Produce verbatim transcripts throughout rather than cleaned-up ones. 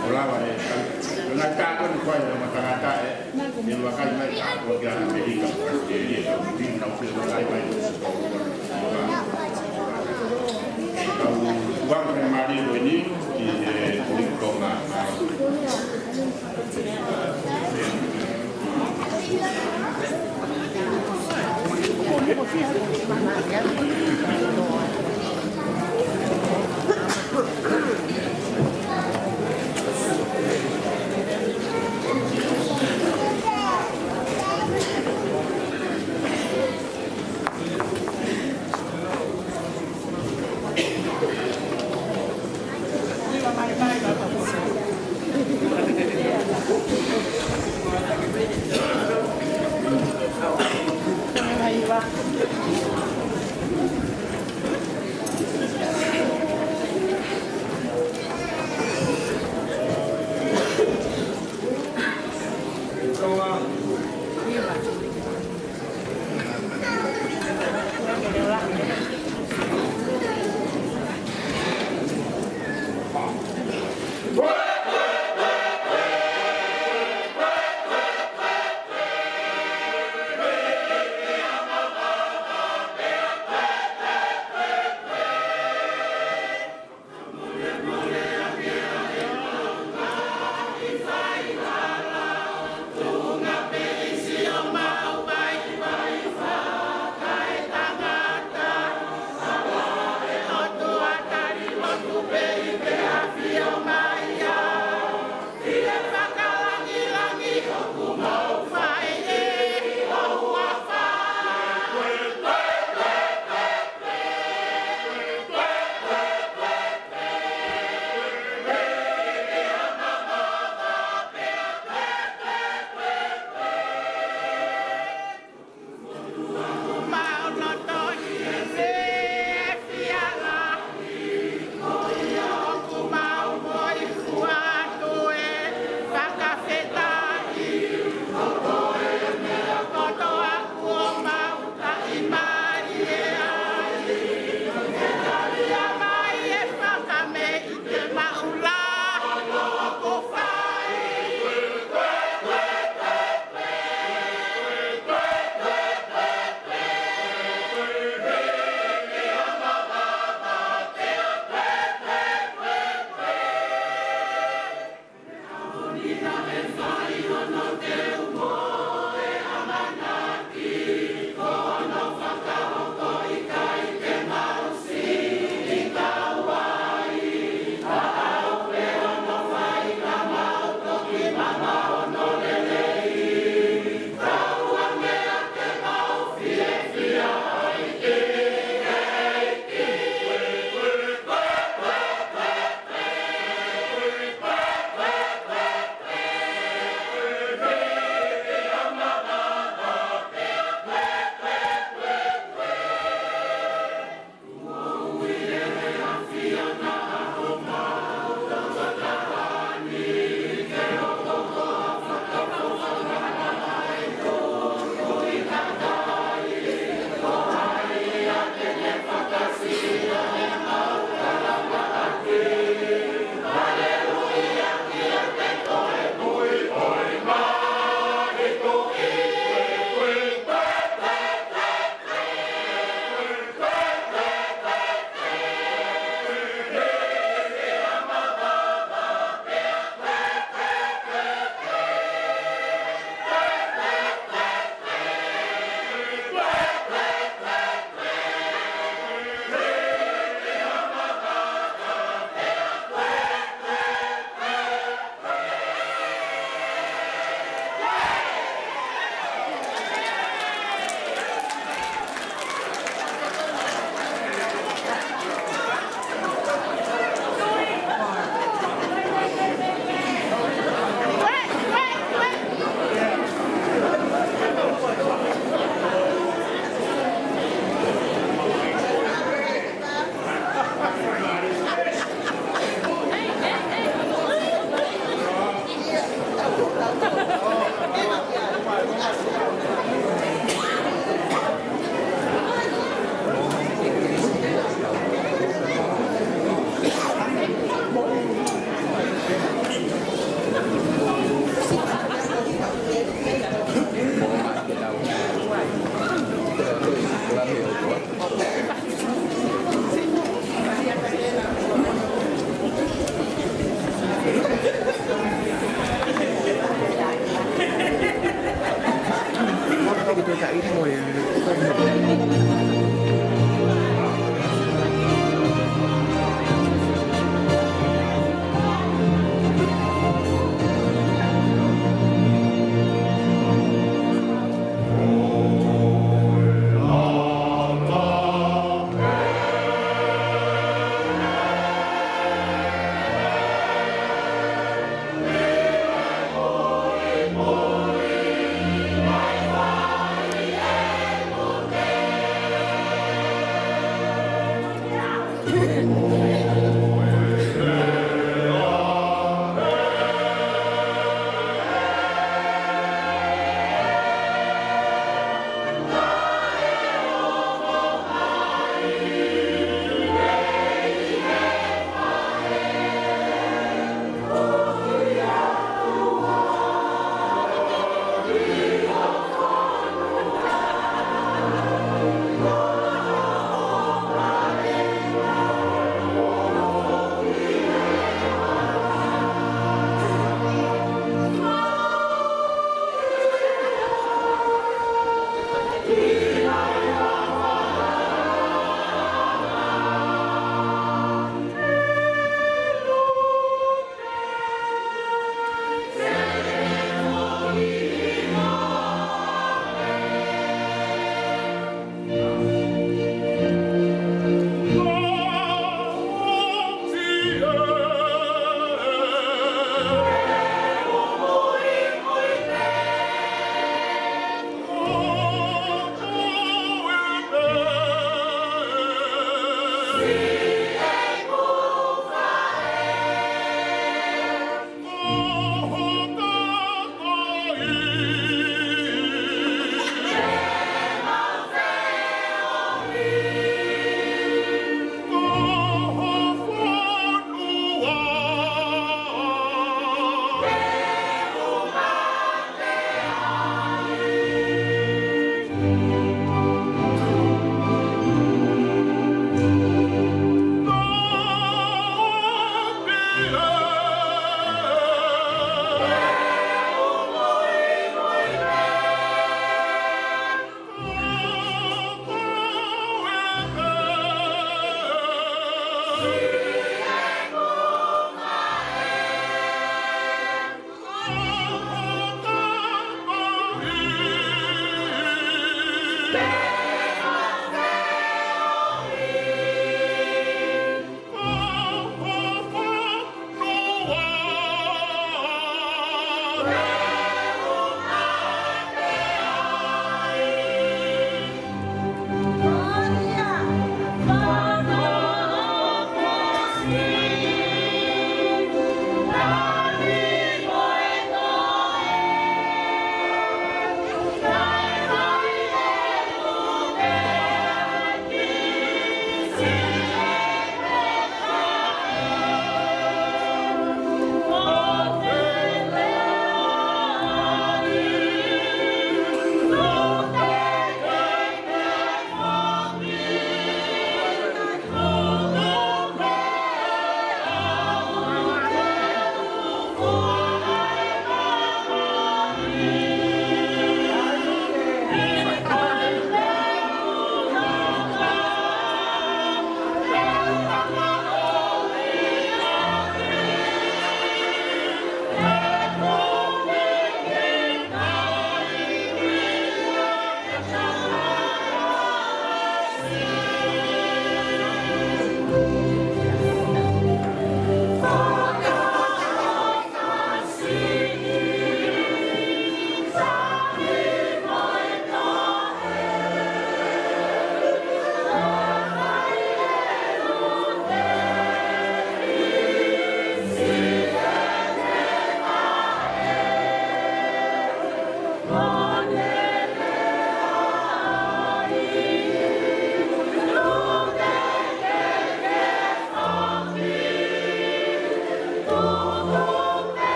Ua lava e, na ka ko ni ko e ma tangata e, e vakai mai ka ko ki a Amerika, e, e, e, e, na o ki vakai mai. Kau uang ke mali ko ni, ki, e, kuli konga.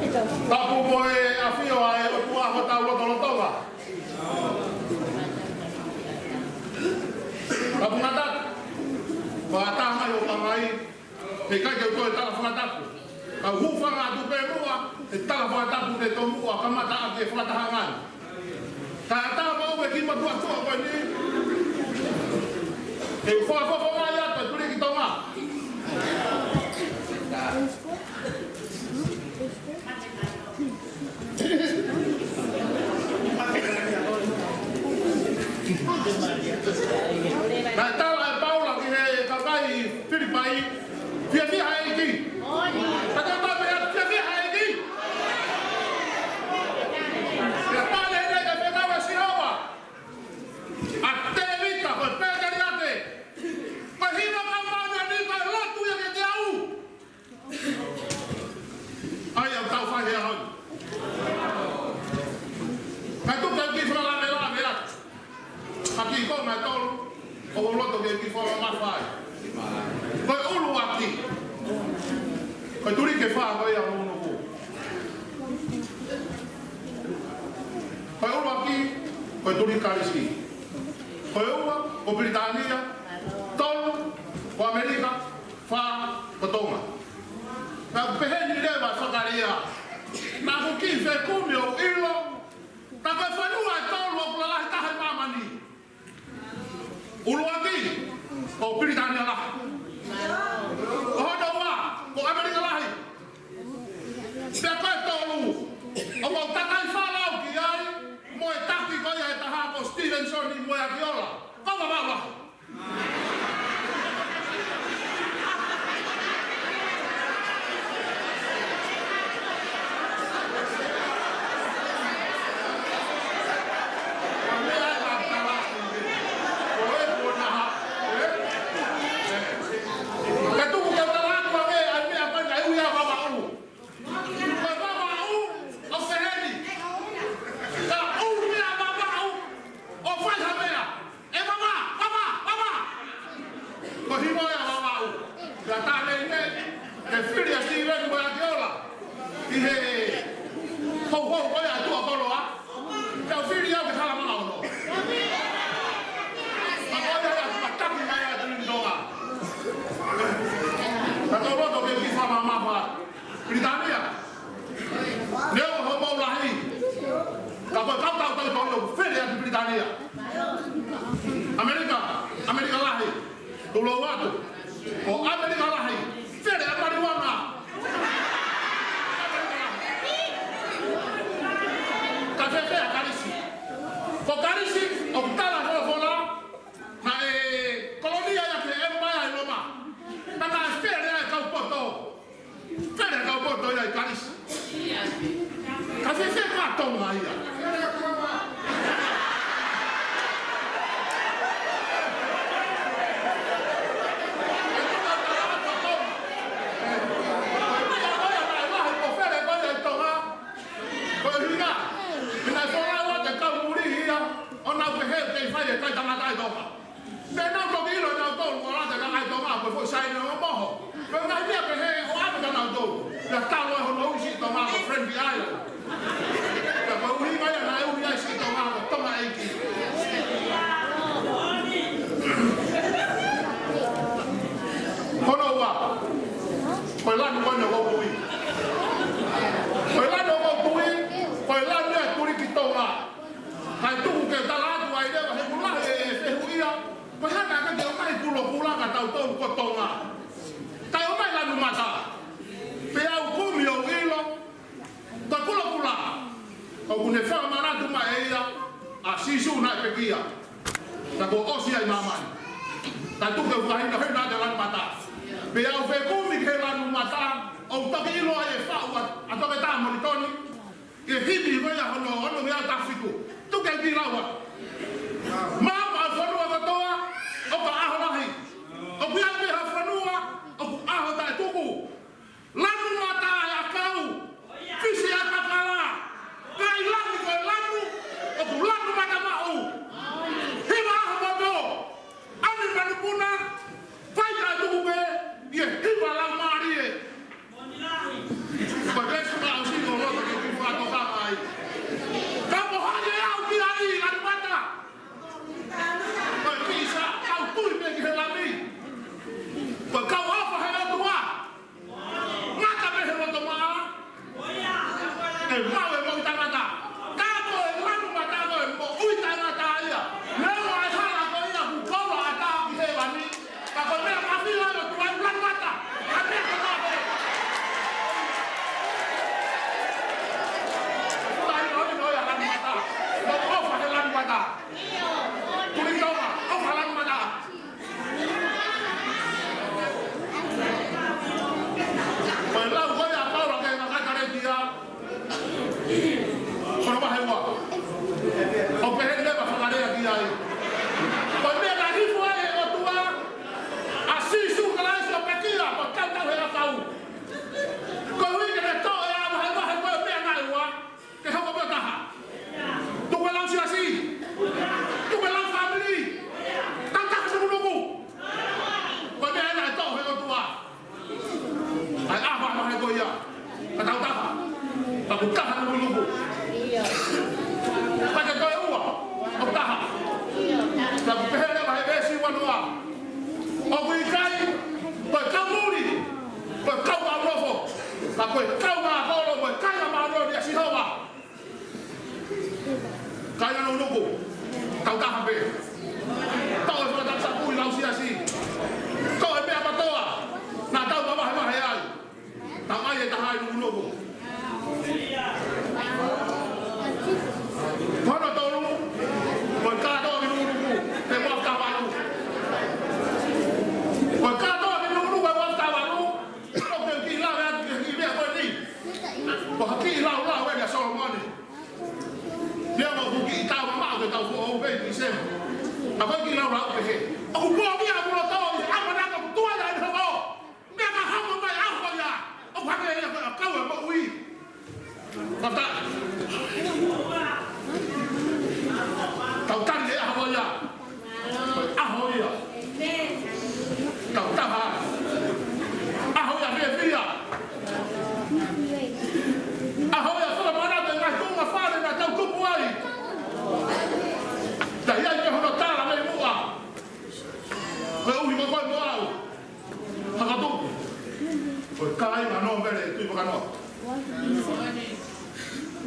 Tapu mo e ʻafio ʻa e ʻOtua ʻi hotau lotolotonga. Tapu ngata, fakataha mai ʻo ka mai, he ʻikai ke u toe tala fakatapu. Ka u hūfanga atu pē muʻa he tala fakatapu ne tomuʻa kamata ʻaki e fakatahaʻanga ni. Ka ʻatā maʻu e kiʻi matuʻotuʻa ko eni, ke u fakafofongaʻi atu e Tuliki Tonga. Naʻe tala ʻe Paula ki he kakai Filipai, fiefia he ʻEiki. Ka te tau pehē, fiefia he ʻEiki. Pea tala ʻe he fekau ʻa Sihova, ʻa Tēvita, ko e pēteliake, ko e hingoa ka mana ni ka lotu ia kiate au. ʻAi au tau fai he ʻaho ni. Ka tuku ke u kiʻi fakalavelave atu ha kiʻi konga ʻe tolu, ʻoku ou loto ke u kiʻi fakamamafa ai. Ko e ʻuluaki, ko e tuliki ʻe fā ko ia ʻoku ou unuku. Ko e ʻuluaki, ko e Tuliki Kalisi. Ko e ua, ko Pilitānia. Tolu, ko ʻAmelika. Fā, ko Tonga. Naʻe pehē ni leva e fakalea. Naʻa ku kiʻi fekumi ʻo ʻilo, tā ko e fonua ʻe tolu ʻoku lalahi taha ʻi māmani. ʻUluaki, ko Pilitānia Lahi. Ko hono ua, ko ʻAmelika Lahi. Pea ko e tolu, ʻoku ou takai fālau ki ai, mo e taki ko ia ʻe taha ko Stevenson mo e Akiola. Ko Vavaʻu Lahi. Ka tuku ke tala atu ange ʻa e meʻa ko ē naʻe ui ʻa Vavaʻu. Ko Vavaʻu, ʻoku pehē ni. Ka ui meʻa Vavaʻu, ʻo fai ha meʻa. ʻE Vava, Vava, Vava. Ko e hingoa ia Vavaʻu. Pea tā lelei, ke fili ʻa Steven mo e Akiola ʻi he houhou ko ia ʻa e tuʻa koloa. Pea u fili au ke hala manga ono. Pea ko ia ia, pea taki mai ʻa e Tuliki Tonga. Ka tau loto ke kiʻi fakamamafa. Pilitānia. Neongo hoʻomou lahi, ka ko e kau tautau ʻoku fele ʻaki Pilitānia. ʻAmelika, ʻAmelika Lahi, tulou atu. Ko ʻAmelika Lahi, fele ʻa e maliuana. Ka fēfē ʻa Kalisi? Ko Kalisi, ʻoku tala folofola, naʻe kolonia ia ki he ʻemipaea ʻi Loma. Pea naʻe fele ʻa e kau poto. Fele kau poto ia ʻi Kalisi. Ka fēfē ko Tonga ia? Ko e ʻuhinga, ʻi he folau ʻa e kau muli ia, ʻo nau pehē ʻoku kei fai e kai tangata ʻi Tonga. Pea nau toki ʻilo ʻe nautolu ʻoku ʻalu atu e kakai Tonga ko e foʻi saini ʻo moho. Ko e ngaahi meʻa pehē ʻoku ʻalu atu ʻa nautolu. Pea talo ʻe hono ui siʻi Tonga ko Friendly Island. Pea ko e ʻuhinga ia naʻe ui ai siʻi Tonga ko Tonga ʻEiki. Hono ua, ko e lanu ko eni ʻoku ou tui. Ko e lanu ʻoku ou tui, ko e lanu ʻa e Tuliki Tonga. Kae tuku ke tala atu ai leva he ʻoku lahi e fehuʻia, ko e hā naʻe ʻikai ke ʻomai kulokula kia tautolu ko Tonga. Kae ʻomai lanu mata. Pea u kumi ʻo ʻilo, ko e kulokula, ʻoku ne fakamanatu mai ʻe ia ʻa Sīsū naʻe pekia. Ka kuo ʻosi ʻa e māmani. Kae tuku ke u fakahinohino atu e lanu mata. Pea u fekumi ki he lanu mata, ʻo u toki ʻilo ai e faʻu ʻa, ʻa Toketā Molitoni. Ke himi ko ia hono, hono mea tafiku. Tuku ke u kiʻi lau ā. Maama ʻa e fonua kotoa, ʻoku ʻaho lahi. ʻOku ʻi ai pē ha fonua, ʻoku ʻaho taʻetuku. Lanu mata ʻa e ʻakau. Fisi ʻa e kakala. Ka ʻi langi ko e lanu, ʻoku lanu mata maʻu. Hiva ʻaho motu. ʻAni manupuna, fai taʻetuku pē, ʻi he hiva laumālie. Ko e veesi fakaʻosi ʻoku ʻE maʻu e moʻui taʻengata. Ka ko e lanu mata ko e moʻui taʻengata ia. Neongo e hala ko ia kuo kolo ʻatā ki hēvani. Ka ko e meʻa mahuʻinga ʻo e ʻOtua e lanu mata. ʻA e meʻa ko ē. Fuʻu lahi ʻo e ʻOtua e lanu mata. Mo ʻofa he lanu mata. Tuli Tonga, ʻofa lanu mata. Ko e lau ko ia ʻa Paula ki he kakai Kalētia, ko hono vahe ua. ʻOku pehē leva fakalea ki ai. Ko e meʻa naʻe hifo ai ʻe he ʻOtua ʻa Sīsū Kalaisi ʻo pekia, ko e tautau he ʻakau. Koeʻuhi ke ne toʻo ʻa e vahevahe ko e meʻa naʻe ua, ke hoko ko e taha. Tuku e lau siasi. Tuku e lau fāmili. Tautaha nukunuku. Ko e meʻa ena ʻe toʻo he ʻOtua. ʻA e ʻaho ʻa e vahe ko ia. Ka tautaha. Ka ʻoku taha nukunuku. Ka ke toe ua. ʻOku taha. Ka ʻoku pehē leva he veesi ua noa. ʻOku ʻikai ko e kau muli, ko e kau ʻaunofo, ka ko e kau mākolo, ko e kāinga māʻoniʻoni ʻa Sihova. Kāinga nukunuku, tautaha pē. Toʻo e fakatapu ʻi he lau siasi. Toʻo e meʻa kotoa naʻa tau mavahevahe ai. Tau ʻai e taha ʻi nukunuku. Ko hono tolu, ko e kātoa ki nukunuku, he ua fika valu. Ko e kātoa ki nukunuku, he ua fika valu. ʻOku ou kiʻi lave atu ki he kiʻi meʻa ko eni. Ko ha kiʻi laulau eni ʻa Solomone. Pea mo ʻoku kiʻi tau mamaʻo ke tau foʻou pē ʻi Tīsema. ʻA ko e kiʻi laulau pehē. ʻOku pō ki ʻapi loto ʻi he ʻamanaki ʻoku tuai ʻa e hoko. Meʻa ka hoko mai ʻaho ia, ʻoku hake ia ko e ʻakau e moʻui. Tau tali. Tau tali e ʻaho ia. Ko e ʻaho ia. Tau taha. ʻAho ia fiefia. ʻAho ia fakamanatu e ngaahi tuʻunga fale naʻa tau tupu ai. Ka ʻi ai pē hono tala mei muʻa. Koeʻuhi ko koe mo au. Haka tupu. Ko e kāinga Nōvele Tuʻivakanō.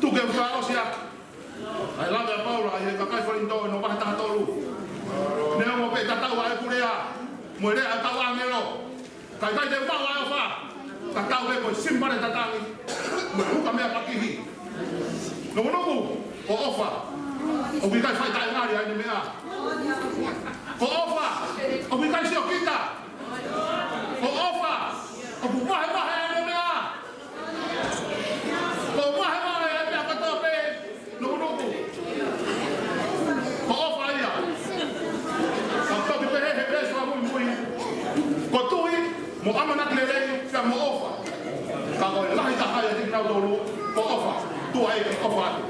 Tuku ke u fakaʻosi ʻaki ʻa e lave ʻa Paula ʻi he kakai Kolinitō hono vahe taha tolu. Neongo pē tatau ʻa e pule ʻa, mo e lea ʻa e kau ʻāngelo, ka ʻikai te u maʻu ʻa e ʻofa, ka tau pē ko e simipale tatangi mo e huka meʻa pakihi. Nukunuku, ko ʻofa ʻoku ʻikai fai taʻengali ʻa ʻene meʻa. Ko ʻofa ʻoku ʻikai siokita. Ko ʻofa ʻoku vahevahe ʻa ʻene meʻa. Ko e vahevahe ʻa e meʻa kotoa pē, nukunuku. Ko ʻofa ia. Ka ʻoku toki pehē he veesi fakamuimui, ko tui mo ʻamanaki lelei pea mo ʻofa. Ka ko e lahi taha ia ʻiate kinautolu, ko ʻofa. Tuʻa ē ke ʻofa atu.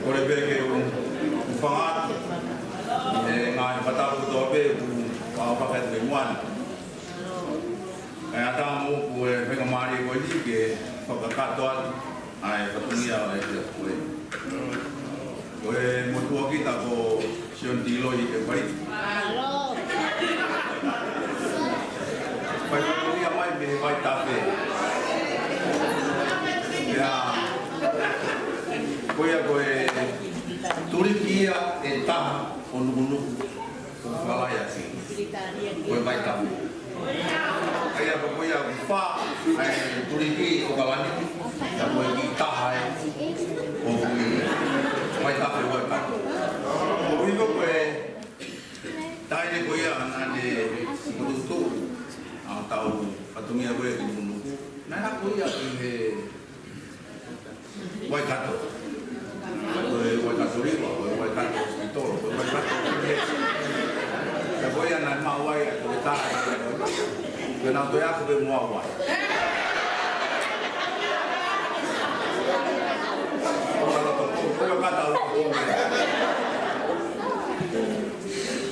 Kole pē ke u hūfanga atu ʻi he ngaahi fakatapu kotoa pē kuo fakaʻosi atu ki muʻa ni. Kae ʻatā moʻoku e faingamālie ko eni ke fakakakato atu ʻa e fatongia ʻo e efiafi ko eni. Ko e motuʻa kita ko Sione Tiloi ʻEvaleti. Fai fatongia mai mei Vaitafe. Ia, ko ia ko e tuliki ia ʻe taha ʻo Nukunuku. Ko Falaia ki. Ko e Vaitafe. ʻA ia ko ia ʻoku fā ʻa e tuliki ʻo ʻAokalani. Ka ko e kiʻi taha ē ʻoku ʻi Vaitafe ʻo e kato. Ko ia ko e taʻahine ko ia naʻa ne sikutukutuku ʻa hotau fatongia ko ē ki Nukunuku. Naʻe hā ko ia ki he Waikato. Ko e Waikato River, ko e Waikato Hospital, ko e Waikato University. Ka ko ia naʻe maʻu ai ʻa e toketā. Pea nau toe ako pē mo au ai.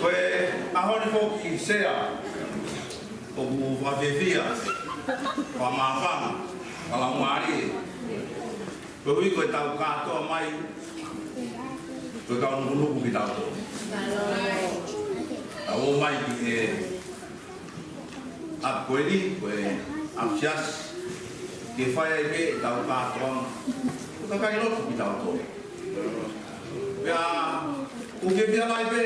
Ko e ʻaho ni foki Sea. Kuo fakafiefia, fakamāfana, fakalaumālie. Koeʻuhi ko ʻetau kātoa mai, ko e kau nukunuku kitautolu. Tau ō mai ki he ʻapi ko eni, ko e ʻapi siasi, ke fai ai pē ʻetau kātoanga. Ko e kakai lotu kitautolu. Pea, ʻoku fiefia lahi pē,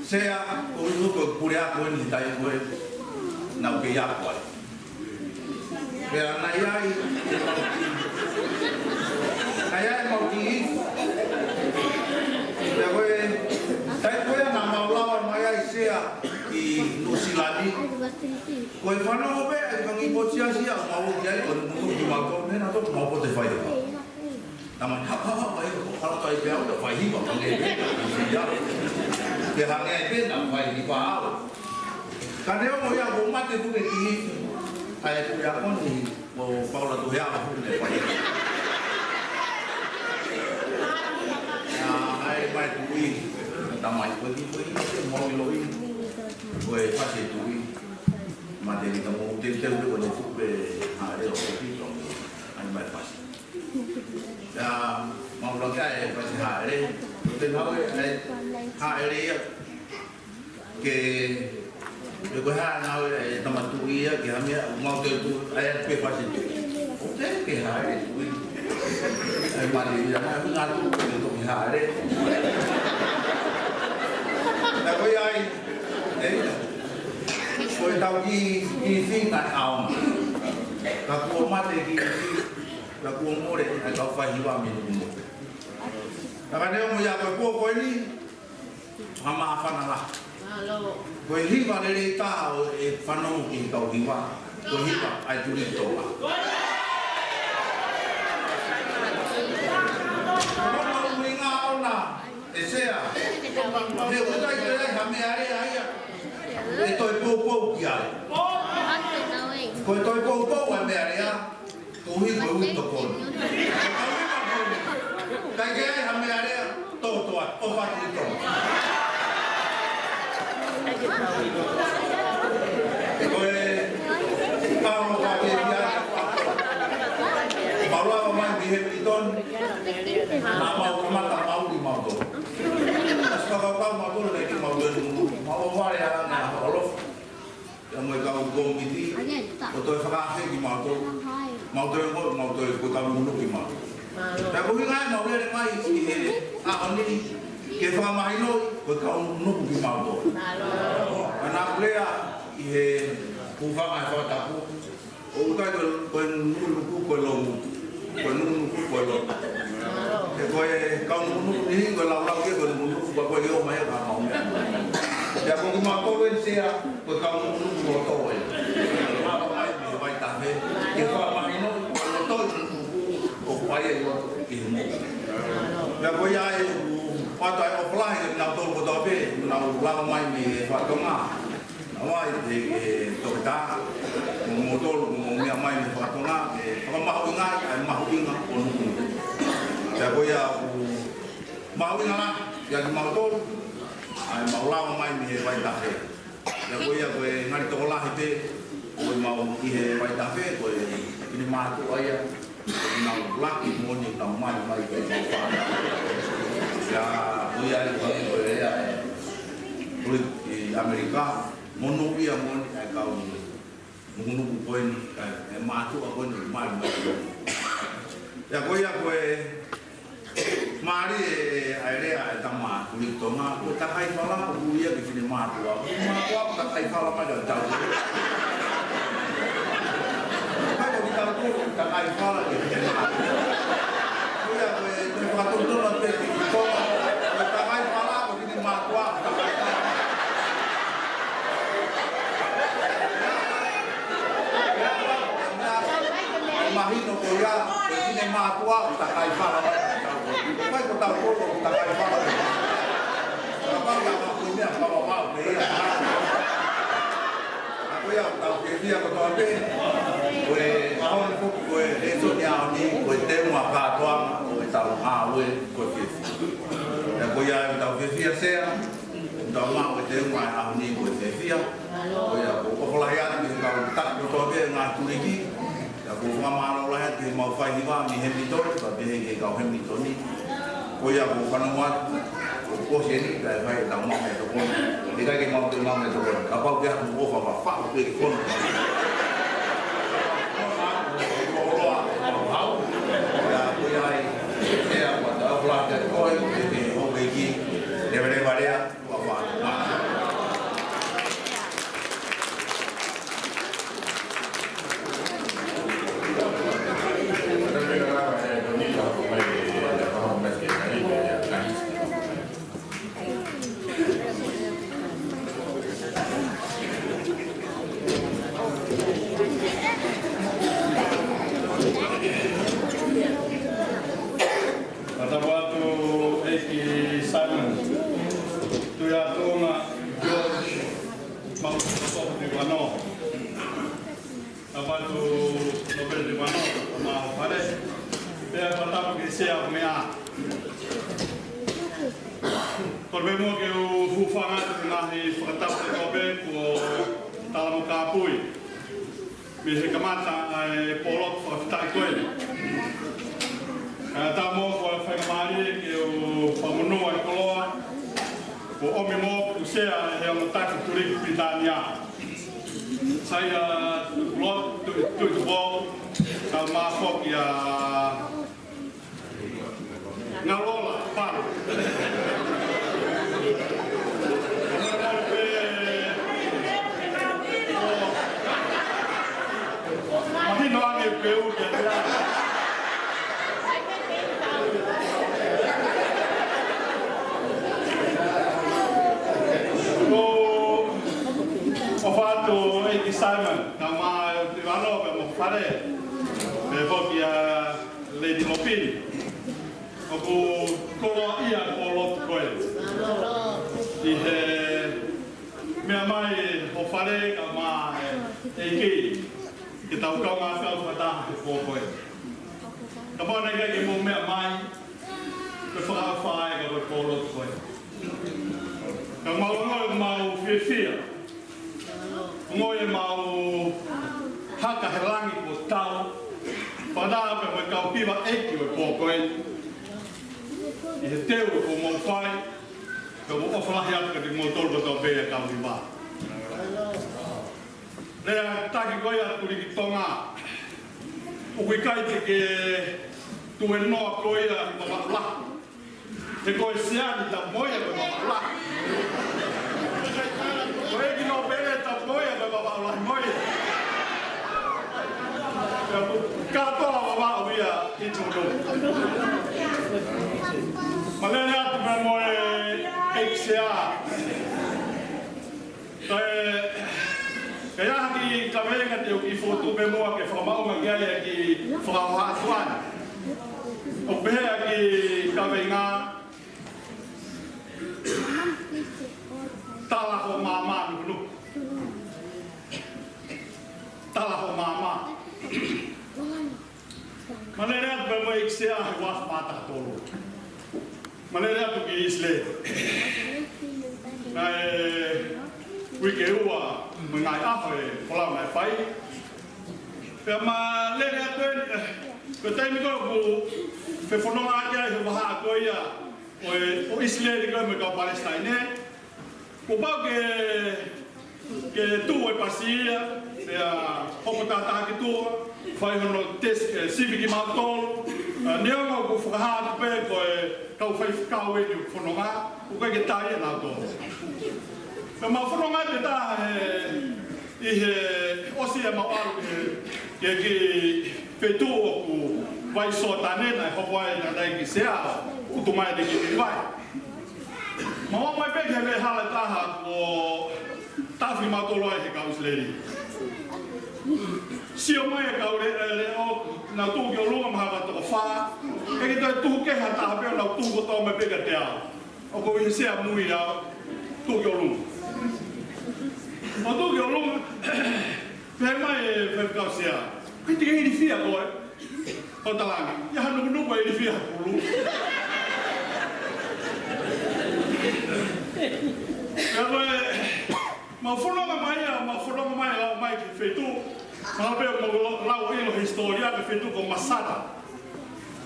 Sea, ʻoku ou tui ko e puleako eni he taimi ko ē naʻá ku kei ako ai. Pea naʻe ʻi ai, naʻe ʻi ai ʻemau kiʻi ifi. Pea ko e taimi ko ē naʻa mau lava mai ai Sea ki Nuʻusila ni, ko e fanongo pē ʻa e fanga kiʻi potu siasi ʻoku mau ō ki ai, ko e nukunuku kimautolu, meʻa naʻa tau mau pote fai. Tama hapa hapa e ko kala kai pea uta fai hiva ka nge pē. Ia. Ke hangē ai pē naʻa fai hiva au. Ka neongo ia ʻoku mate ʻeku kiʻi ifi. ʻAi ʻeku ia ko ni mo Paula tu hea ma fu ne fai. Ia, ʻai mai Tuʻi. Tamai ko ki ko i mo i loi. Ko e fasi Tuʻi. Mate ni ka mo te te ko ne fu pe ha e o ki to. ʻAi mai fasi. Ia, mau langa e fasi haʻele. Te mau e haʻele ia. Ke, ke ko ha ngāue e tama Tuʻi ia, ke ha meʻa, mau te tu, ʻai atu pē fasi Tuʻi. ʻOku te ke haʻele Tuʻi. ʻAi mali ia, ngā tu, ke toki haʻele. Ia ko ia ai, e ia. Ko e tau kiʻi, kiʻi ifi naʻe ʻaonga. Ka kuo mate kiʻi ifi. Ka kuo mole, ʻa e kau fai hiva mei nukunuku. Ka ka neongo ia ko e pō ko eni, fakamāfana lahi. Ko e hiva lelei taha ʻoku fanongo ki he kau hiva, ko e hiva ʻa e Tuliki Tonga. Ko hono ʻuhinga ʻona, ʻe Sea, he ʻoku ʻikai ke ʻi ai ha meʻalea ia ʻe toe poupou ki ai. Ko e toe poupou ʻa e meʻalea, Koeʻuhi ko e ui tokoni. Ka ʻi ai ha meʻalea, tō toa, ʻo fatu i tō. Ko e kau ka ke kia. Mau lava mai mei he Piliton. Naʻa mau kamata mauli mautolu. Kasi fakakau mautolu, naʻe ʻikai ke mau ʻi ai. Mau vale ala na ʻo ʻalofa. Ia mo e kau kōmiti, ʻo toe fakaafe kimautolu. Mau toe ngo, mau toe ko e kau nukunuku kimautolu. Pea ko e ʻuhinga ia ʻemau lele mai ʻi he ʻaho ni, ke fakamahinoʻi ko e kau nukunuku kimautolu. Ka naʻa ku lea ʻi he hūfanga he fakatapu, ʻoku ʻikai ko e, ko e nukunuku ko e loungutu. Ko e nukunuku ko e lotu. He ko e kau nukunuku ni, ko e laulau ke ko e nukunuku, ko e ʻomai ʻa e kau mau meʻa. Pea ko kimautolu eni Sea, ko e kau nukunuku loto ē. Lava mai mei Vaitafe, ke fakamahinoʻi ko e loto ē nukunuku, ʻoku ʻi ai e loto ki he moʻui. Pea ko ia ai, ʻoatu ai ʻofa lahi kiate kinautolu kotoa pē, naʻa nau lava mai mei he fakatonga. Hawaii, e, e, toketā, mo moutolu, mo meʻa mai mei he fakatonga, e, fakamahuʻingaʻi ʻa e mahuʻinga ʻo nukunuku. Pea ko ia ʻoku mahuʻinga lahi kiate kimautolu, ʻa ʻemau lava mai mei he Vaitafe. Pea ko ia ko e ngali tokolahi pē, ko ʻemau ʻi he Vaitafe, ko e finemātuʻa ia, ʻoku nau laki moʻoni ʻoku nau mali mai ke nau fā. Pea ko ia ai ko e, ko e ʻea, ko e ʻi ʻAmelika, monūʻia moʻoni ʻa e kau nukunuku ko eni, ʻa e, ʻa e mātuʻa ko eni, mali mai. Pea ko ia ko e mālie ʻa e lea ʻa e tama Tuliki Tonga, ko e takai fala, ʻoku ui ia ke finemātuʻa. Finemātuʻa, ko e takai fala mai ka tau. Kai ko kitautolu, takai fala ke finemātuʻa. Ko ia ko e, ko e fakatonutonu atu pē ki Tonga, ko e takai fala, ko e finemātuʻa, ko e takai fala. Mahino ko ia, ko e finemātuʻa, ko e takai fala. Kai ko tautolu, ko e takai fala. Kapau ia ma ko mea papa pau, pe ia. ʻA ko ia ʻoku tau fiefia kotoa pē. Ko e ʻaho ni foki ko e lēsoni ʻaho ni, ko e teunga kātoanga ʻo ʻetau ngāue ko e fiefia. ʻA ko ia ʻoku tau fiefia Sea, ʻoku tau maʻu e teunga ʻaho ni ko e fiefia. Ko ia ko Kotoa pē ngaahi tuliki, ʻa ia ʻoku ou fakamālō lahi atu ki heʻemau faihiva mei Hamilton, pea pehē ki he kau Hamilton ni. Ko ia ʻoku ou fanongo atu, ʻoku ʻosi eni, kae fai ʻetau maʻu meʻatokoni. ʻIkai ke mau toe maʻu meʻatokoni. Kapau ʻoku ʻi ai haʻamou ʻofa, faʻu pē ke fono. Ko ia ʻoku ou ʻai, ʻe au ʻa e ʻofa lahi kiate koe, ʻe te houʻeiki, leveleva lea. Fakatapu atu ʻEiki Simon Tuiatonga George Maʻusopo Rivano. Tapu atu Nōpele Rivano, ʻa e fale. Pea fakatapu ki he sea ʻo e meʻa. Kole pē muʻa ke u hūfanga atu he ngaahi fakatapu kotoa pē kuo tala mo kāpui mei he kamata ʻa e pōlotu fakafetaʻi ko eni. Kae ʻatā muʻa kuo faingamālie ke u fakamonū ʻa e koloa kuo ʻomi moʻoku ʻe he sea ʻo e Ongo Taki Tuliki Pilitānia, Saia Tukulot, Tu-, Tuʻitupou, kae ʻumaʻā foki ʻa Ngalola Palu. Mahino ange pē ʻoku ʻi ai. Ko, ʻofa atu ʻEiki Simon, kae ʻumaʻā ʻEiki Rivano pea mo e fale. Pea foki ʻa Lady Lopini. ʻOku koloaʻia ʻa e pōlotu ko ē ʻi he meʻa mai ʻa e fale kae ʻumaʻā e ʻEiki ke tau kaungā kau fakataha he pō ko ē. Kapau naʻe ʻikai ke mou meʻa mai, ko e fakaʻofa ia ʻa e pōlotu ko ē. Ka mau ongoʻi ʻemau fiefia. Ongoʻi ʻemau haka he langi kuo tau. Fakataha pē mo e kau hiva ʻeiki ʻo e pō ko ē ʻi he teu kuo mou fai, pea ʻoku ou ʻofa lahi atu kiate kimoutolu kotoa pē ʻa e kau hiva. Lea taki ko ia ʻa e Tuliki Tonga. ʻOku ʻikai te ke tuēnoa koe ia ʻi Vavaʻu Lahi. He ko e sea ni tapu mo ia ko e Vavaʻu Lahi. Ko e ʻEiki Nōpele tapu mo ia ko e Vavaʻu Lahi mo ia. Pea ʻoku kātoa Vavaʻu ia ʻi Tonga. Mālō e lea atu pē mo e ʻEiki Sea. Kae, kae ʻi ai ha kiʻi kaveinga te u kiʻi fokotuʻu pē muʻa ke fakamaʻunga ki ai e kiʻi fakahohaʻa tuʻa ni. ʻOku pehē ʻa e kiʻi kaveinga: Tala ho maama nukunuku. Tala ho maama. Mālō e lea atu pē mo e ʻEiki Sea he uaafe mā taha tolu. Mālō e lea atu ki ʻIsileli. Naʻe uike ua mo e ngaahi ʻaho e folau naʻe fai. Pea mālō e lea atu eni, eh, ko e taimi ko ē ʻoku fefononga ʻaki ai he vahaʻa ko ia ʻo e, ʻo ʻIsileli ko ē mo e kau Palesitaine. Kuo pau ke, ke tuʻu e pasi ia, pea hoko tahataha ki tuʻa, fai hono tesi, eh, sivi kimautolu, eh, neongo ʻoku fakahā atu pē ko e kau faifekau eni ʻoku fononga, ʻoku ʻikai ke tali ʻenautolu. Pea mau fononga pē taha he, ʻi he ʻosi ʻemau ʻalu ki he, ki he kiʻi feituʻu ʻoku vai Soatane naʻe hoko ai naʻe ʻi ai e kiʻi sea, utu mai e kiʻi vai. Mau ō mai pē ki he veʻe hala ʻe taha kuo tafi kimautolu ai he kau ʻIsileli. Sio mai e kau le-, e leʻo, nau tuʻu ki ʻolunga mo ha kau toko fā. ʻIkai ke toe tuʻu kehe ha taha pē, nau tuʻu kotoa mai pē kiate au. ʻOku ou ʻi he sea mui au, tuʻu ki ʻolunga. ʻO tuʻu ki ʻolunga, pehē mai e faifekau sea: ʻIkai te ke ilifia koe? ʻO talaange, ʻi ai ha nukunuku ʻe ilifia ha pulu? Pea ko e, mau fononga mai ia, mau fononga mai, lau mai ki he feituʻu. Mahalo pē ʻoku mou lau ʻilo e hisitōlia, ko e feituʻu ko Masada.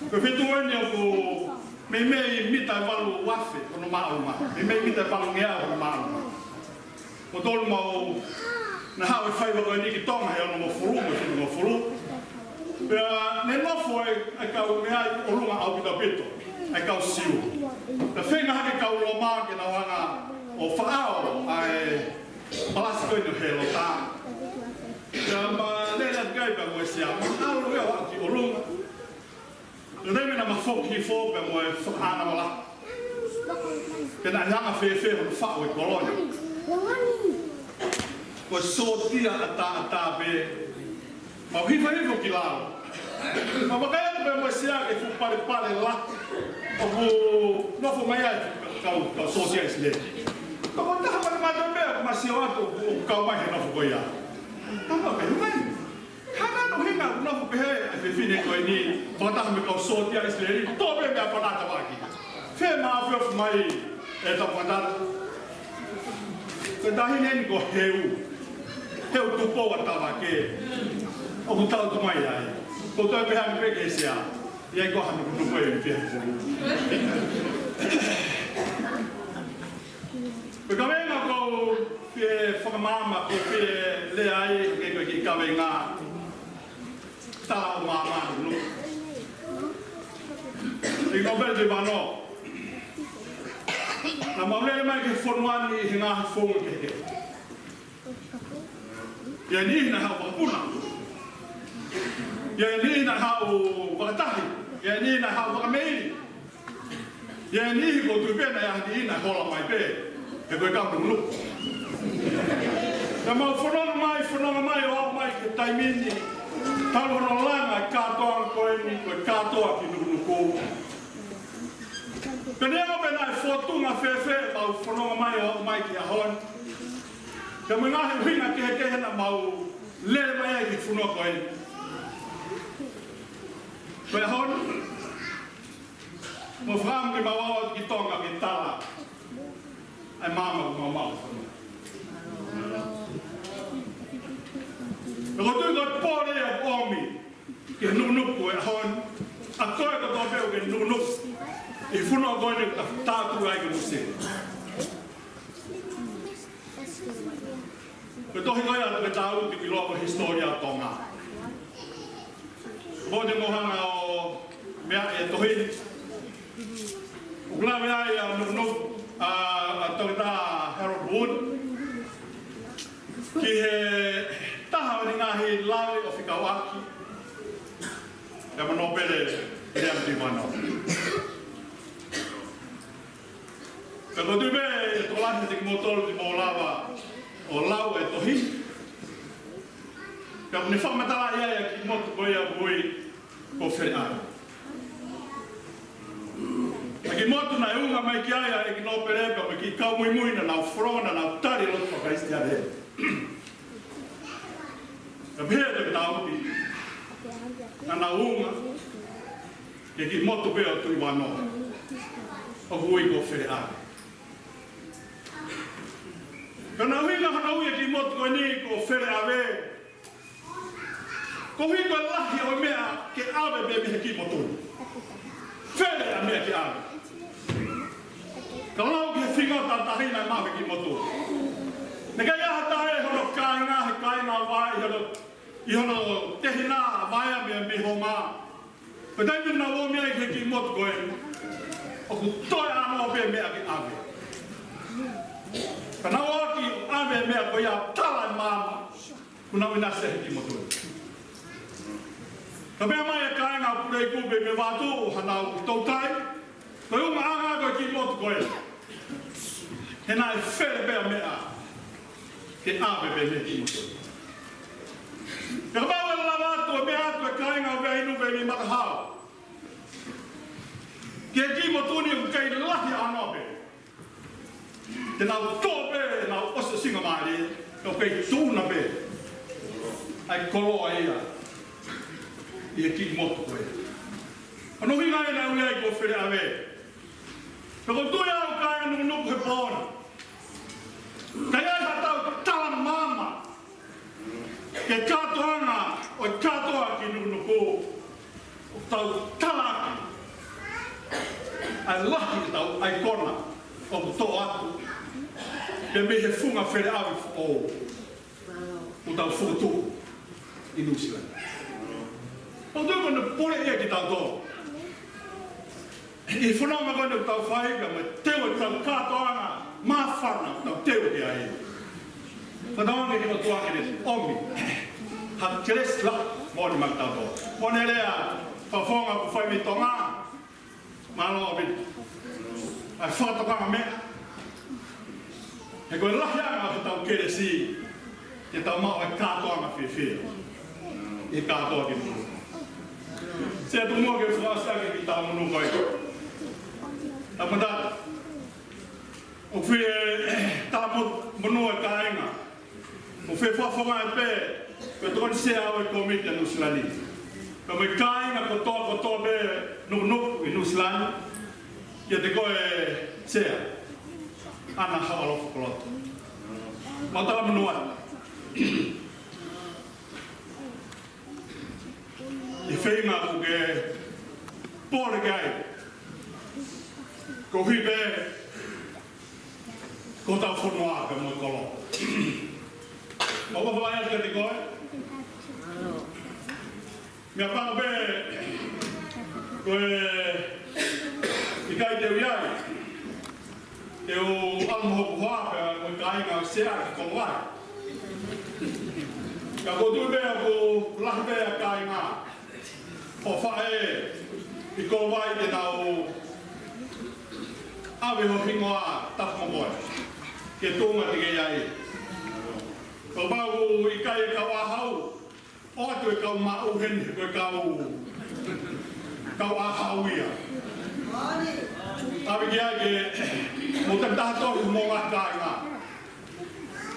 Ko e feituʻu eni ʻoku meimei mita ʻe valu afe hono māʻolunga. Meimei mita ʻe valungeau hono māʻolunga. Ko tolu mau na haʻu e faiva ko eni ki Tonga he onongofulu mo e fitungofulu. Pea ne nofo e, e kau meʻa ʻi ʻolunga ʻaupito ʻaupito, e kau Siu. Pea feinga hake e kau Loma ke nau hanga ʻo fakaʻao ʻa e palasi ko eni ʻo Helota. Pea ma lele atu ki ai pea mo e sea, ma ʻalu ia ʻo aʻu ki ʻolunga. Ko e taimi naʻa ma foki hifo pea mo e fakaʻānaua lahi. Pea naʻe hanga fēfē hono faʻu e kolo ni? Ko e sōtia ʻataʻatā pē. Mau hifo hifo ki lalo. Ma vakai atu pea mo e sea ki he fuʻu palepale lahi ʻoku nofo mai ai e kau, kau sōtia ʻIsileli. Tokotaha pē mautolu pē ʻoku ma sio atu ʻoku kau mai he nofo ko ia. Tama pē mai. Hangē naʻe ʻuhinga ʻoku nofo pehē ʻa e fefine ko eni, fakataha mo e kau sōtia ʻIsileli, tō pē mei ʻApanatavaki. Fē ma feofi mai e tau fakataha. Ko e taʻahine eni ko Heu. Heu Tupou ʻa Tavake. ʻOku tau atu mai ai. Ko e toe pehē ange pē ki he sea. ʻI ai ko ha nukunuku ʻe pehē. Ko e kaveinga ʻoku ou fie fakamaama, ʻoku ou fie lea ai, ko e kiʻi kaveinga. Tala ʻo maama nuku. ʻEiki Nōpele Tuʻivānoa. Naʻa mau lele mai ki he fonua ni he ngaahi founga kehekehe. ʻI ai e niʻihi naʻe haʻu vakapuna. ʻI ai e niʻihi naʻe haʻu vakatahi. ʻI ai e niʻihi naʻe haʻu vakameili. ʻI ai e niʻihi ʻoku ou tui pē naʻe ʻi ai e niʻihi naʻe hola mai pē. He ko e kau nukunuku. Pea mau fononga mai, fononga mai, ʻo aʻu mai ki he taimi ni. Talu hono langa e kātoanga ko eni, ko e kātoa ki nukunuku. Pea neongo pe naʻe fōtunga fēfē ʻemau fononga mai ʻo aʻu mai ki he ʻaho ni. Pea mo e ngaahi ʻuhinga kehekehe naʻa mau lele mai ai ki he fonua ko eni. Ko e ʻaho ni, mou fakaʻamu ke mau ō atu ki Tonga ke tala ʻa e maama ʻoku mau maʻu. Pea ʻoku ou tui ko e pole ia ʻoku ʻomi ki he nukunuku e ʻaho ni, ʻa koe kotoa pē ʻoku ke nukunuku ʻi he fonua ko eni ʻoku ta tauhi ai ke muse. Ko e tohi ko ia ʻa Toketā Uti ʻoku ʻiloa ko e Hisitōlia ʻo Tonga. Ko e te mou hanga ʻo meaʻi e tohi ni. ʻOku lave ai ʻa Nukunuku, ʻa, ʻa Toketā Harold Wood ki he taha ʻo e ngaahi lave ʻo fekauʻaki ia mo Nōpele Viliami Tuʻivānoa. Ka ʻoku ou tui pē ʻe tokolahi ʻiate kimoutolu te mou lava ʻo lau e tohi. Ka ʻoku ne fakamatalaʻi ai ʻa e kiʻi motu ko ia ʻoku ui ko Feleʻave. ʻA e kiʻi motu naʻe unga mai ki ai ʻa e ʻEiki Nōpele pea mo e kiʻi kau muimui naʻa nau fononga naʻa nau tali e lotu faka-Kalisitiane. Ka pehē ʻe Toketā Uti, naʻa nau unga ki he kiʻi motu pē ʻo Tuʻivānoa, ʻoku ui ko Feleʻave. Ko hono ʻuhinga hono ui e kiʻi motu ko eni ko Feleʻave, koeʻuhi ko e lahi ʻo e meʻa ke ʻave pē mei he kiʻi motu ni. Fele ʻa e meʻa ke ʻave. Ka lau ki he fingota ʻa e taʻahine naʻe maʻu he kiʻi motu. Naʻe ʻikai ha taha ʻi hono kāinga, he kāinga vaea, ʻi hono, ʻi hono tehina vaea mei, mei Homa. Ko e taimi naʻa nau ō mai ai ki he kiʻi motu ko ē, ʻoku toe ʻanoa pē meʻa ke ʻave. Ka nau ō ʻo ʻave e meʻa ko ia ʻo tala e maama, kuo nau ʻinasi he kiʻi motu. Ka meʻa mai e kāinga Puleiku pea mo Vatu, hanau toutai, ko e ungaʻanga ko e kiʻi motu ko ē. He naʻe fele pē ʻa e meʻa ke ʻave pē mei he kiʻi motu. Pea kapau ʻe lava atu ʻo meʻa atu e kāinga ʻo Veainu pea mo Matahao ki he kiʻi motu ni, ʻoku ʻikai lahi ʻanoa pē. Te nau tō pē ʻenau ʻosiʻosingamālie, ʻoku ʻikai tuʻuna pē ʻa e koloa ia ʻi he kiʻi motu ko ē. Ko hono ʻuhinga ia naʻe ui ai ko Feleʻave. Pea ʻoku ou tui au kāinga Nukunuku he pō ni, ka ʻi ai haʻatau tala maama ke He kātoanga ʻo e kātoa ki Nukunuku, ʻoku tau tala ʻaki ʻa e lahi ʻetau ʻaikona ʻoku toʻo atu pē mei he funga feleʻavi foʻou ʻoku tau fokotuʻu ʻi Nuʻusila ni. ʻOku tau kona pole ia ki tautolu. ʻI he fononga ko eni ʻoku tau fai ka mo e teu ʻetau kātoanga māfana ʻoku tau teu ki ai. Fakatauange ki he ʻOtua ke ne ʻomi ha kelesi lahi moʻoni maʻa kitautolu. Mo e lea fakafofonga ʻoku fai mei Tonga, mālō ʻaupito ʻa e fakatokanga meʻa. He ko e lahi ange ʻetau kelesi, ke tau maʻu e kātoanga fiefia ʻi he kātoa ki Nukunuku. Sea, tuku muʻa ke fakaʻosi ʻaki e kiʻi talamonū ko ē. Tau manatu, ʻoku fie talamonū e kāinga. ʻOku fie fakafofongaʻi pē ko e tokoni sea ʻo e kōmiti ʻa Nuʻusila ni, pea mo e kāinga kotoa kotoa pē Nukunuku ʻi Nuʻusila ni, kiate koe Sea, ʻAna Hauʻalofa Kolotu. Mau talamonū atu. ʻI he feinga ʻoku ke pole ki ai, koeʻuhi pē ko hotau fonua pea mo e kolo. Mau ʻofa lahi atu kiate koe. Meʻapango pē ko e ʻikai te u ʻi ai, te u ʻalu mo hoku hoa pea mo e kāinga ʻo Sea ki Kolovai. Ka ʻoku ou tui pē ʻoku lahi pē ʻa e kāinga ʻo faʻē ʻi Kolovai ke nau ʻave ho hingoa tapu mo koe ki he tuʻunga te ke ʻi ai. Kapau ʻoku ʻikai e kau ʻāhau, ʻoatu e kau maʻu heni, ko e kau, kau ʻāhau ia. ʻAve ki ai ke mou takitaha tohi mo ngaahi kāinga.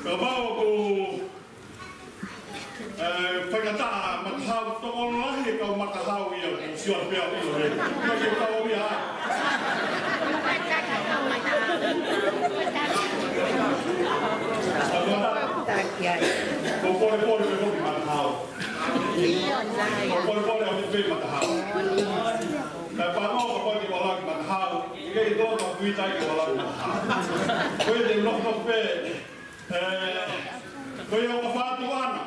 Kapau ʻoku, ē, faingataʻa matahau, tokolahi e kau matahau ia, ʻoku sio pē au ʻilo lelei. Ko e kau ia. Ko e polepole pē ko e matahau. Ko e polepole ʻaupito pē matahau. Kae pango ka pati wala ki matahau. ʻIkai ke tō tō kui tai ke wala ki matahau. Ko e te nofo nofo pē. Ē, ko ia ʻoku fatu ana.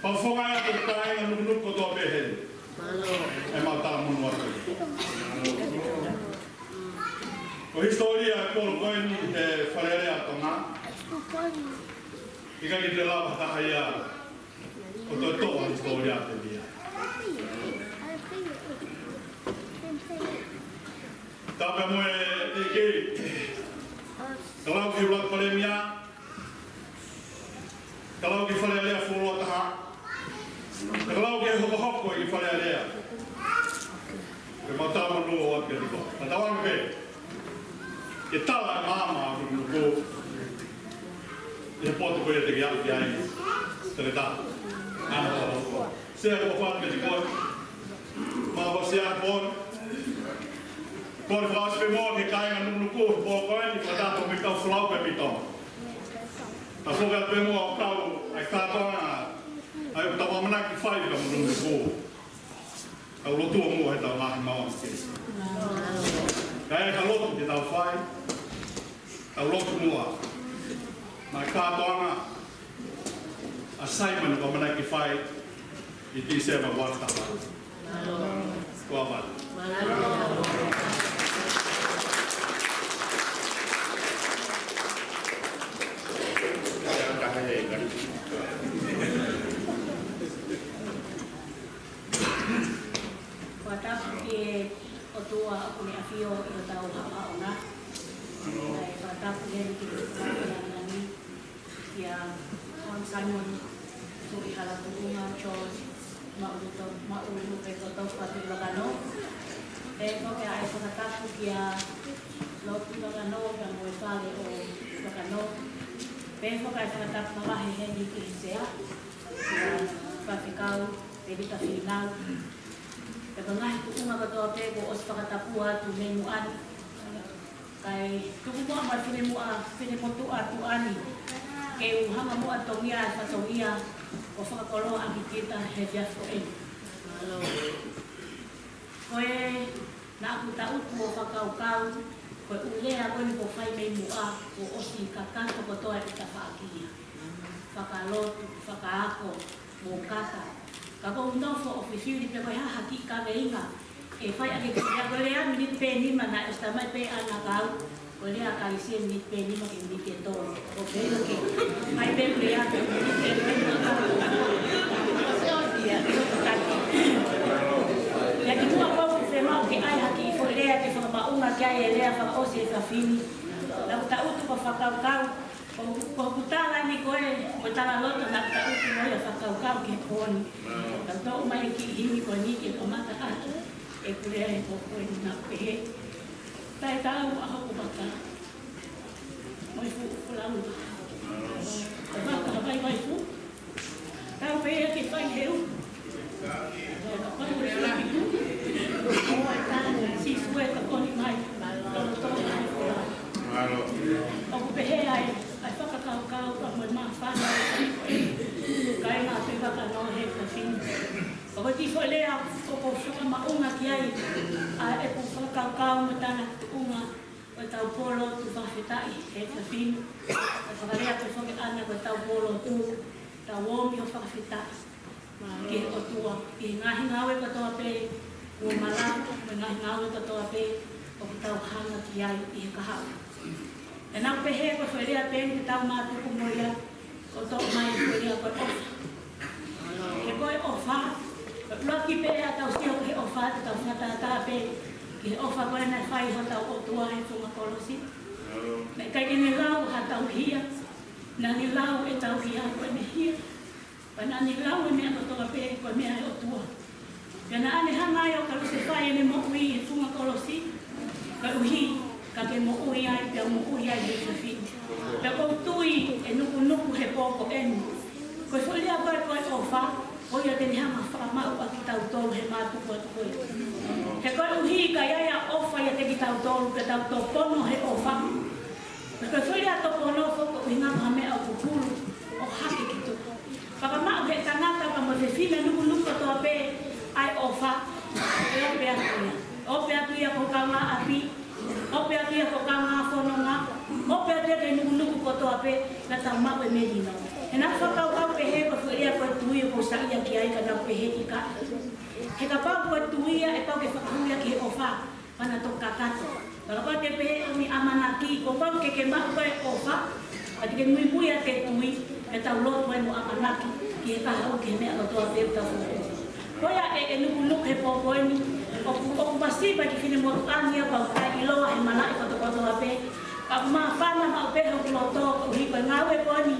Fakafofongaʻi atu e kāinga Nukunuku kotoa pē heni. ʻE mau talamonū atu. Ko e hisitōlia e kolo ko eni he Fale Alea ʻa Tonga, ʻikai ke te lava ha taha ia ʻo toe toʻo e hisitōlia pē ia. Tapu mo e ʻEiki, ka lau ki he ʻUluaki Palēmia, ka lau ki he Fale Alea Fuoloa Taha, ka lau ki he hokohoko ʻi he Fale Alea. Ke mau talamonū atu kiate koe. Fakatauange pē ke tala e maama ʻo Nukunuku ʻi he potu ko ia te ke aʻu ki ai, Toketā ʻAna Hauʻalofa. Sea, ko e ʻofa atu kiate koe. Mau ʻosi atu pē. Kole fakaʻosi pē muʻa ki he kāinga Nukunuku he pō ko eni, fakataha mo e kau folau pē mei Tonga. Ka foki atu pē muʻa ʻo kau ai kātoa ʻa e ʻū tau ʻamanaki fai pea mo Nukunuku. Tau lotua muʻa he tau ngaahi maama ke. Ka ʻi ai ha lotu ke tau fai, tau lotu muʻa. Maʻa e kātoanga ʻa Saimone ʻoku ʻamanaki fai ʻi Tīsema ua taha. Kua vale. Fakatapu ki he ʻOtua ʻoku ne ʻafio ʻi hotau haʻohaʻonga. Kae fakatapu heni ki he Puleʻanga ni, kia Hon Simon Tuʻihalatuʻunga George Maʻuluto, Maʻulupe Kotofa Tuʻivakanō. Pehē foki ʻa e fakatapu kia Lotu Vakanō, kia mo e fale ʻo Vakanō. Pehē foki ʻa e fakatapu mavahe heni ki he Sea, kia Faifekau Pēvita Fīnau. Pea mo e ngaahi tuʻunga kotoa pē kuo ʻosi fakatapua atu mei muʻa ni. Kae tuku muʻa mo e finemotuʻa, finemotuʻa tuʻa ni. Ke u hanga muʻa ʻo totongi ʻa e fatongia ʻoku fakakoloa ʻaki kita he efiafi ko eni. Ko e naʻa ku tangutu ʻo fakakaukau, ko e ʻū lea ko eni kuo fai mei muʻa, kuo ʻosi kakato kotoa e tafaʻaki ia. Fakalotu, fakaako, mo kata. Ka ʻoku ou nofo ʻo fifili pe ko e hā ha kiʻi kaveinga ʻe fai ʻaki e kiʻi lea. Ko e lea miniti pē nima naʻe ʻosi talamai pē ʻe ʻAna Kau. Ko e lea ʻa Kalisi ʻe miniti pē nima ki he miniti ʻe tolu. Ko e pehē ki ai pē lea pē miniti pē nima. Ia ki muʻa ʻoku ou fiemaʻu ke ʻai ha kiʻi foʻi lea ke fakamaʻunga ki ai e lea fakaʻosi e efiafi ni. Naʻa ku tangutu ʻo fakakaukau, ko, ko hoku tala eni ko e, ko e talaloto naʻa ku tangutu mo ia ʻo fakakaukau ki he pō ni. Ka u toʻo mai e kiʻi himi ko eni ke kamata ʻaki ʻeku lea he pō ko eni, naʻa ku pehē: Taʻetaau ʻa hoku mata mo e fuʻu fulaunga. Ko e vaka vaivai fuʻu. Tau pē ia ke fai he uku. Ko e kapau ʻe fai ki tuʻa, ʻo e tane Sīsū ē, ka ko ni mai. Lolotonga e fula. ʻOku pehē ai ʻa e fakakaukau pea mo e māfana ʻa e kāinga Tuʻi Vakanō he efiafi ni. Ko e kiʻi foʻi lea ʻoku ou fakamaʻunga ki ai ʻa ʻeku fakakaukau mo e talatuʻunga ʻo ʻetau pō lotu fakafetaʻi he efiafi ni. ʻA e fakalea pē foki ʻa ʻAna, ko ʻetau pō lotu, tau omi ʻo fakafetaʻi ki he ʻOtua, ki he ngaahi ngāue kotoa pē kuo malava, mo e ngaahi ngāue kotoa pē ʻoku tau hanga ki ai ʻi he kahaʻu. Pea naʻa ku pehē ko e foʻi lea pē eni ke tau mātuku mo ia, ʻo toʻo mai e foʻi lea ko e ʻofa. He ko e ʻofa, ko e ʻuluaki pē ʻetau sio ki he ʻofa, te tau fakatātā pē ki he ʻofa ko ē naʻe fai ʻe hotau ʻOtua he funga kolosi. Naʻe ʻikai ke ne lau haʻatau hia, naʻa ne lau ʻetau hia ko ʻene hia. Pea naʻa ne lau e meʻa kotoa pē ko e meʻa ʻa e ʻOtua. Pea naʻa ne hanga ai ʻo kalusefai ʻene moʻui he funga kolosi, koeʻuhi ke ke moʻui ai pea u moʻui ai he efiafi ni. Pea ʻoku ou tui ʻe nukunuku he pō ko eni, ko e foʻi lea ko ē ko e ʻofa, ko ia te ne hanga ʻo fakamaʻu ʻa kitautolu he mātuku atu ko ē. He koeʻuhi ka ʻi ai ʻa e ʻofa ʻiate kitautolu, pea tau topono he ʻofa, pea ko e foʻi lea topono foki ko e ʻuhinga ko ha meʻa ʻoku pulu ʻo hake ki tuʻa. Fakamaʻu ʻe he tangata pea mo e fefine nukunuku kotoa pē ʻa e ʻofa. ʻE ope atu ia. ʻE ope atu ia ki ho kaungāʻapi. ʻE ope atu ia ki ho kaungāfononga. ʻE ope atu ia ki he nukunuku kotoa pē naʻa tau maʻu e melino. He naʻa ku fakakaukau pehē ko e foʻi lea ko e tui ʻoku ou saiʻia ki ai, ka naʻa ku pehē ʻikai. He kapau ko e tui ia ʻe pau ke fakahuʻi ia ki he ʻofa, pea naʻa toki kakato. Ka kapau te ke pehē ʻomi ʻamanaki, kuo pau ke ke maʻu ko e ʻofa, ka te ke muimui ʻa e tui, ke tau lotu ai mo ʻamanaki ki he kahaʻu ki he meʻa kotoa pē ʻoku tau fou. Ko ia ʻe, ʻe nukunuku he pō ko eni, ʻoku, ʻoku masiva e kiʻi finemotuʻa ni ia pea ʻoku taʻeʻiloa he malaʻe kotokotoa pē. Ka ʻoku māfana maʻu pē hoku loto, koeʻuhi ko e ngāue ko eni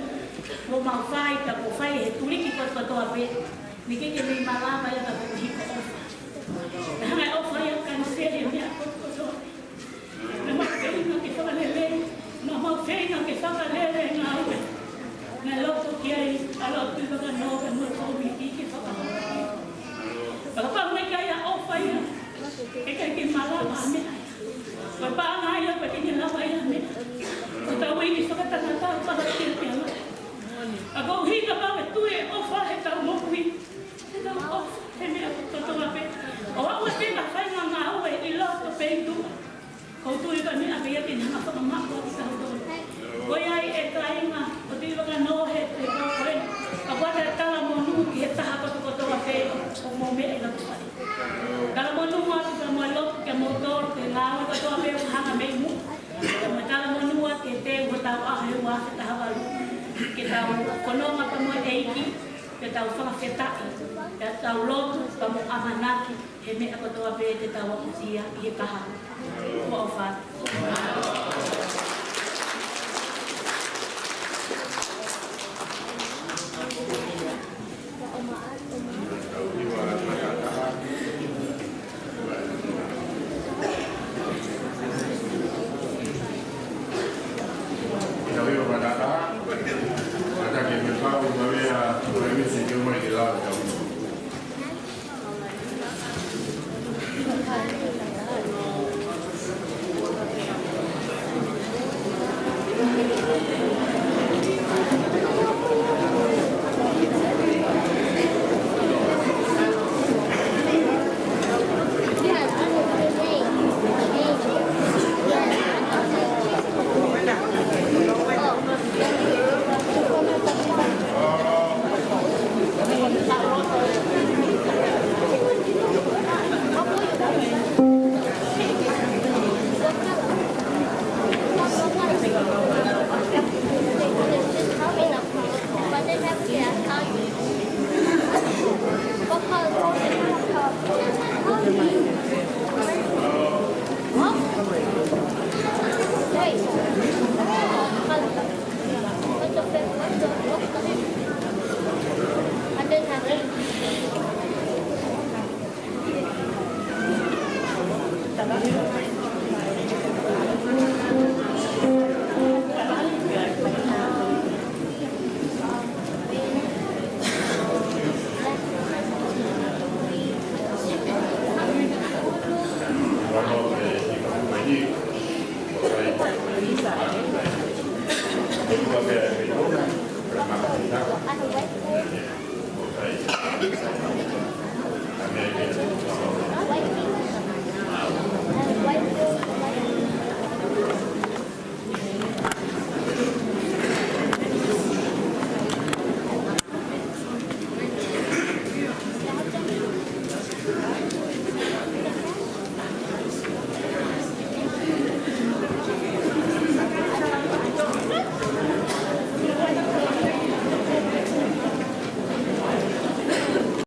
kuo mau fai, pea kuo fai ʻe he tuliki kotokotoa pē. Naʻe ʻikai ke mei malava ia ka koeʻuhi ko e ʻofa. Naʻe hanga ʻe he ʻofa ia ʻo kaniseli e meʻa kotokotoa. Naʻa mau feinga ke fakalele, naʻa mau feinga ke fakalele e ngāue. Naʻe loto ki ai ʻa Lord Tuʻi Vakanō pea mo e kōmiti ke fakahoko. Ka kapau naʻe ʻikai ʻa e ʻofa ia, ʻe ʻikai ke malava ha meʻa. Ko e paʻanga ia, ʻe ʻikai ke lava ia ha meʻa. Ko ʻetau ivi fakatangata, ʻoku pala ke ke ala. Ka koeʻuhi kapau ʻe tui e ʻofa heʻetau moʻui, heʻetau ʻofa he meʻa kotoa pē. ʻO aʻu atu ki he faʻahinga ngāue ʻi loto pē ʻi tuʻa, ʻoku ou tui ko e meʻa pē ia te ne hanga ʻo fakamaʻu ʻa kitautolu. Ko ia ai e kāinga ʻo Tuʻi Vakanō he, he pō ko eni, ka ʻoku ou talamonū ki he taha kotokotoa pē ʻoku mou meʻa ʻi loto ai. Talamonū atu pea mo e lotu kiate kimoutolu, ki he ngāue kotoa pē ʻoku hanga mei muʻa. Pea mo e talamonū atu ki he teu hotau ʻaho he ua afe taha valu, ke tau fononga pea mo e ʻEiki, ke tau fakafetaʻi, ke tau lotu pea mo ʻamanaki he meʻa kotoa pē te tau aʻusia ʻi he kahaʻu. Kuo ʻofa atu.